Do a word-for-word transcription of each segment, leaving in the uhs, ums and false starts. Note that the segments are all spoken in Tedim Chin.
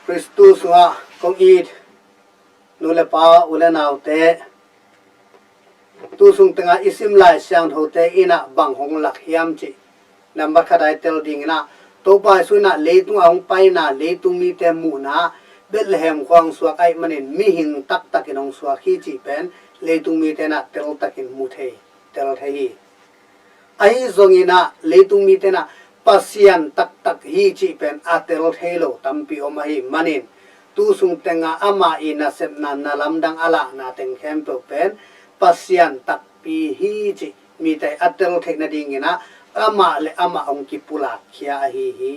Khristu sungah kong it nu le pa, u le naute, tu sung tengah i sim Lai Siangthote in ah bang hong lak hiam cih nambat khat ah i tel dingin ah, Topa Jesu in ah leitung a hong paina, leitung mite muhna, Bethlehem khua hong suak ahih manin mihing taktakin hong suak hi cih pen leitung mite in ah teltakin mu thei, tel thei hi. Ahi zongin ah leitung mite in ah Pasian taktak hi cih pen a tel thei lo tampi om ahih manin, tu sung tengah amah i nasepna, na lamdang a lahna teng khempeuh pen Pasian takpi hi cih mite a tel theih nadingin ah amah le amah hong kipulak khia ahi hi.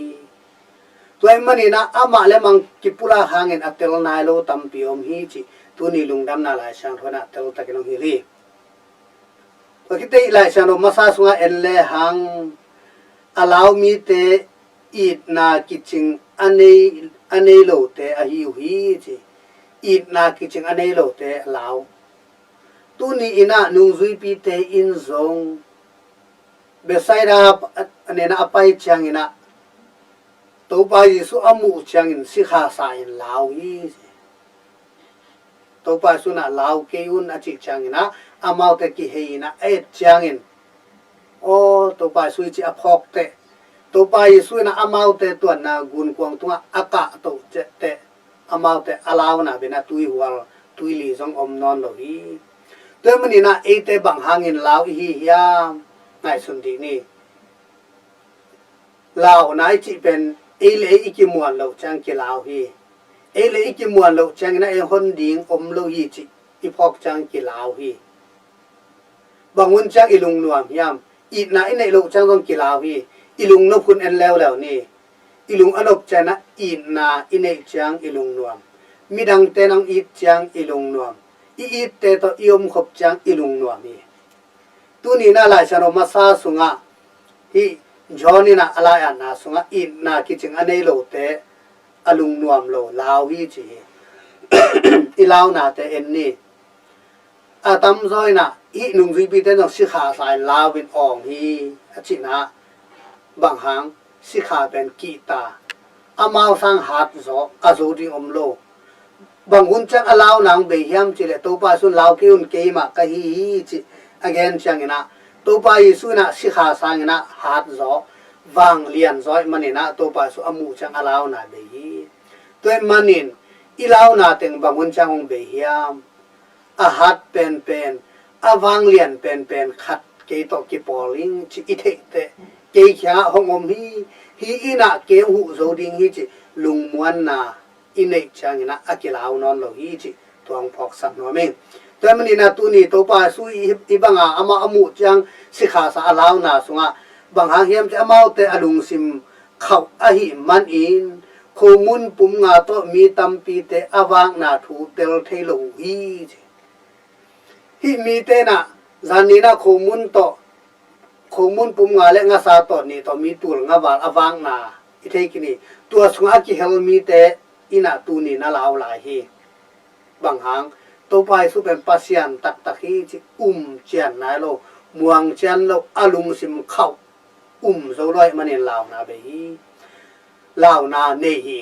Tua ahih manin ah amah le amah hong kipulak hangin a tel nai lo tampi om hi cih tuni Lungdamna Lai Siangtho in ah teltakin hong hilh hi. Tua khit teh Lai Siangtho masa sungah en lehang, a lau mite itna kicing a nei, a nei lote ahi uh hi ci. Itna kicing a nei lote a lau. Tuni in ah nungzuipite in zong Bethsaida a, a nena a pai ciangin ah Topa Jesu a muh ciangin sikhasa in lau hi. Topa Jesu in ah lau kei un a cih ciangin ah amaute kihei in ah a et ciangin, aw, Topa Jesu hi cih a phawk teh, Topa Jesu in ah amaute tuanna gunkuang tungah a kahtoh ciah teh, amaute a launa bei in ah tuihual, tuili zong om nawn lo hi. Tua ahih manin ah eite bang hangin lau i hi hiam? Ngaihsun dih ni. Launa i cih pen ei le ei i kimuan loh ciang kilau hi. Ei le ei i kimuan loh ciangin ah ei hon ding om lo hi cih i phawk ciang kilau hi. Bang hun ciang i lungnuam hiam? Itna i neih loh ciang zong kilau hi. I lungnop hun en leuleu ni. I lung a nop ciangin ah itna i neih ciang i lungnuam. Midangte in hong it ciang i lungnuam. I itte tawh i omkhop ciang i lungnuam hi. Tuni in ah Lai Siangtho masa sungah, hih John in ah a lai-atna sungah itna kicing a nei lote a lungnuam lo lau hi ci hi. I launate en ni. A tamzaw in ah hih nungzuipite in zong sikhasa in lau in awng hi a cihna. Bang hang? Sikha pen kihta, amau sang hat zaw, a zo ding om lo. Bang hun ciang a launa hong bei hiam cih leh Topa Jesu in lau kei un, keimah ka hi hi cih a gen ciangin ah Topa Jesu in ah sikha sangin ah hat zaw, vanglian zaw ahih manin ah Topa Jesu a muh ciang a launa bei hi. Tua ahih manin i launa teng bang hun ciang hong bei hiam? A hat penpen, a vanglian penpen khat kei tawh kipawl ing cih i theih teh, kei kiangah hong om hi, hih in ah kei hong huh zo ding hi cih lungmuanna i neih ciangin ah a kilau nawn lo hi cih tua hong phawksak nuam ing. Tua ahih manin ah tuni Topa Jesu i, i banga amah a muh ciang sikhasa a launa sungah bang hang hiam cih, amaute a lungsim khauh ahih manin khomun pum nga tawh mi tampite a vakna thu tel thei lo uh hi ci. Hih mite in ah zanni in ah khomun tawh, khomun pum nga le ngasa tawh nih tawh mi tul nga val a vakna i thei khin hi. Tua sungah a kihel mite in ah tuni in a lau lai hi. Bang hang? Topa Jesu pen Pasian taktak hi cih um cian nai lo, muang cian lo, a lungsim khauh um zo lo ahih manin launa bei hi. Launa nei hi.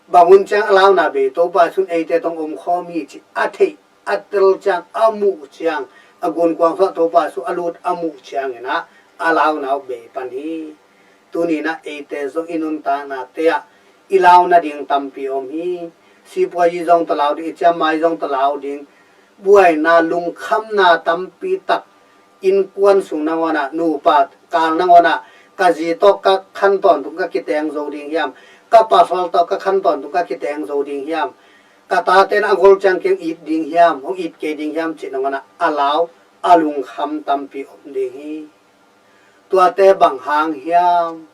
Bang hun ciang a launa bei? Topa Jesu in eite tawh hong omkhawm hi cih a theih, a tel ciang, a muh ciang, a gunkuang sungah Topa Jesu a lut a muh ciangin ah a launa uh bei pan hi. Tuni in ah eite zong i nuntaknate ah i lau nading tampi om hi. Sipuazi zong tawh lau ding, i ciammai zong tawh lau ding. Buaina, lungkhamna tampi tak, innkuan sung nangawn ah, nupa kal nangawn ah, ka zi tawh ka khan tawntung ka kiteng zo ding hiam? Ka pasal tawh ka khan tawntung ka kiteng zo ding hiam? Ka tate in a gol ciang kei hong it ding hiam, hong it kei ding hiam cih nangawn ah a lau, a lungkham tampi om ding hi. Tuate bang hang hiam?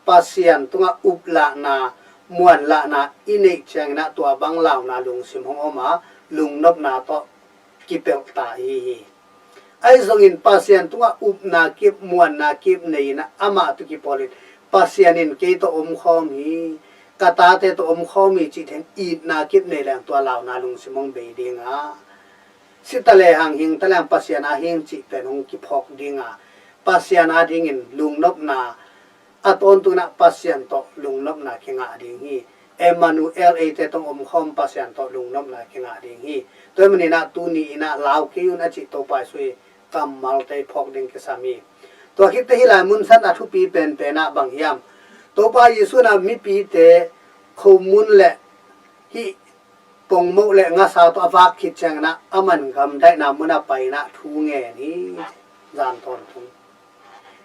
Pasian tungah uplahna, muanlahna i neih ciangin ah tua bang launa lungsim hong om a, lungnopna tawh kipelh ta i hi hi. Ahi zongin Pasian tungah upna kip, muanna kip nei in ah amah tawh kipawlin, Pasian in kei tawh omkhawm hi, ka tate tawh omkhawm hi cih thei in itna kip nei leng tua launa lungsim hong bei ding a, si ta lehang, hing ta lehang Pasian a hing cih pen hong kiphawk ding a, Pasian adingin lungnopna, a tawntung inah Pasian tawh lungnopna kingah ding hi. Emmanuel, eite tawh omkhawm Pasian tawh lungnopna kingah ding hi. Tua ahih manin ah tuni inah lau kei un a cih Topa Jesu i kammalte i phawk ding kisam hi. Tua khit teh hih lai mun san a thupi penpen ah bang hiam? Topa Jesu inah mipite khomun le hih pongmoh le ngasa tawh a vak khit ciang inah aman gamdaihna mun ah pai inah thu ngen hi. Zan tawntung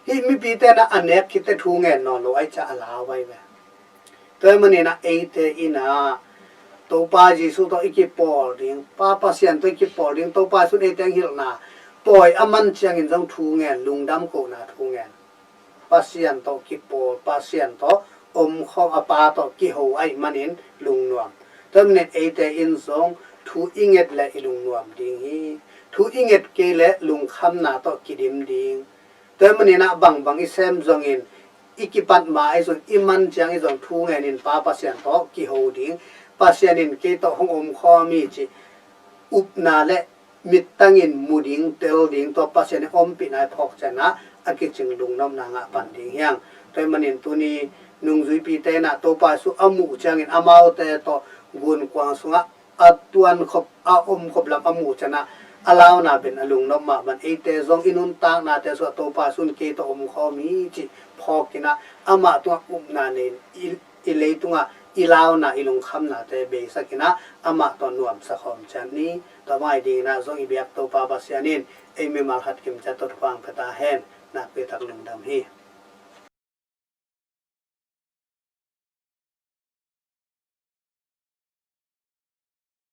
hih mipite inah a nek khit teh thu ngen nawn lo ahih ciang a lau ahi ve. Tua ahih manin ah eite inah Topa Jesu tawh i kipawl ding, Pa Pasian tawh i kipawl ding, Topa Jesu in eite hong hilhna pawi a man ciangin zong thu ngen, lungdam kohna thu ngen. Pasian tawh kipawl, Pasian tawh omkhawm, a Pa tawh kiho ahih manin lungnuam. Tua ahih manin eite in zong thu i nget le i lungnuam ding hi. Thu i nget kei le lungkhamna tawh kidim ding. Tua ahih manin ah bangbang i sem zongin, i kipat ma ahi zong, i man ciang i zong thu ngenin Pa Pasian tawh kiho ding. Pasian in kei tawh hong omkhawm hi cih upna le mittangin mu ding, tel ding, tua Pasian in ompihna i phawk ciang inah a kicing lungnopna ngah pan ding hi hang. Tua ahih manin tuni nungzuipite inah Topa Jesu a muh ciangin amaute tawh gunkuang sungah a tuankhop, a omkhop lam a muh ciang inah a launa pen a lungnop mah bang, eite zong i nuntaknate sungah Topa Jesu in kei tawh omkhawm hi cih phawk inah amah tungah upna nei in i, i leitungah i launa, i lungkhamnate beisak inah amah tawh nuamsa khawm ciat ni. Tua mah ding inah zong i biak Topa Pasian in ei mimal khat kimciat tawh thupha hong pia ta hen. Nakpi tak lungdam hi.